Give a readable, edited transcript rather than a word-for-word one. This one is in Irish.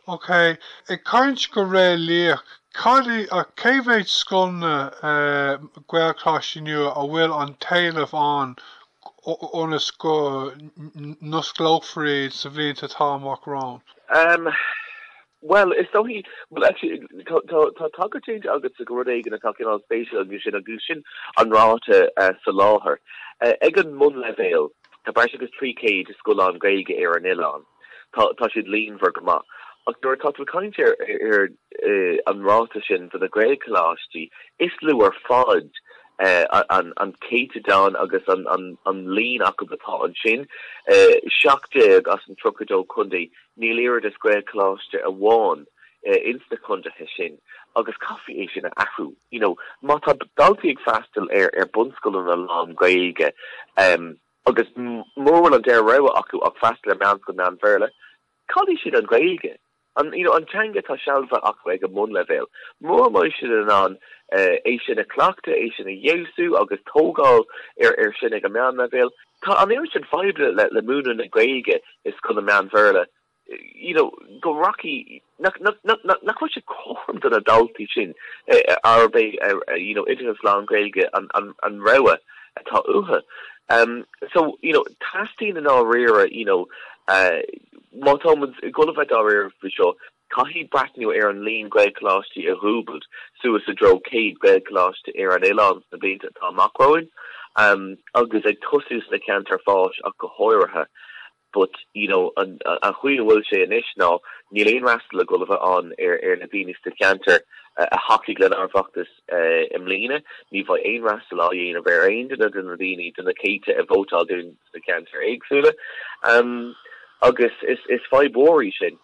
Ok, ag caint go réalaíoch, cad é, cé mhéad scoileanna Gaelcholáistí nua a bhfuil an t-éileamh ann ionas go n-osclófar iad sa bhlianta atá amach romhainn? Bhuel, is dóichí, bhuel actually tá tá tagairt déanta agatsa go rud éigin atá cineál spéisiúil agus sin agus sin an ráta soláthair. Ag an mbunleibhéal, tá breis agus 300 scoil lán-Ghaeilge ar an oileán. Tá tá siad líonmhar go maith. Ach nuair atá tú ag caint ar ar an ráta sin do na Gaelcholáistí, is lú ar fad an an céatadán agus an an an líon acu atá ansin, 17 as an 32 contae Níl oiread is Gaelcholáiste amháin ins na contaetha sin agus caithfí é sin a athrú. You know, má tá daltaí ag freastal ar ar bunscoileanna lán-Ghaeilge agus mura bhfuil an dara rogha acu ach freastal ar meánscoil meán-Bhéarla, caillfidh siad an Ghaeilge. An, you know, an teanga atá sealbhaithe acu ag an mbunleibhéal. Mura mbeidh siad in ann é sin a chleachtadh, é sin a fheabhsú agus tógáil ar ar sin ag an meánleibhéal, Tá an oiread sin fadhbanna le múineadh na Gaeilge i scoileanna meán-Bhéarla, you know, go rachaidh, nach, nach, nach, nach bhfuil sé cothrom do na daltaí sin arb é, you know, oideachas lán-Ghaeilge an, an, an rogha atá uathu. Um, so, you know, teastaíonn i ndáiríre, you know, uh, má tá muid ag dul a bheith dáiríre faoi seo, Caithfidh breathnú ar an líon Gaelcholáistí a dhúbailt suas i dtreo 100 Gaelcholáiste ar an oileán sna blianta atá amach romhainn agus ag tosú sna ceantair fáis ach go háirithe. But, you know, an chaoi a bhfuil sé anois ná níl aon fhreastal ag dul a bheith ann ar na daoine sna ceantair a thacaigh lenár bhfeachtas i mbliana. Ní bheidh aon fhreastal á dhéanamh ar aon duine de na daoine, de na céadta a vótáil dúinn sna ceantair éagsúla. Agus is fadhb mhór í sin.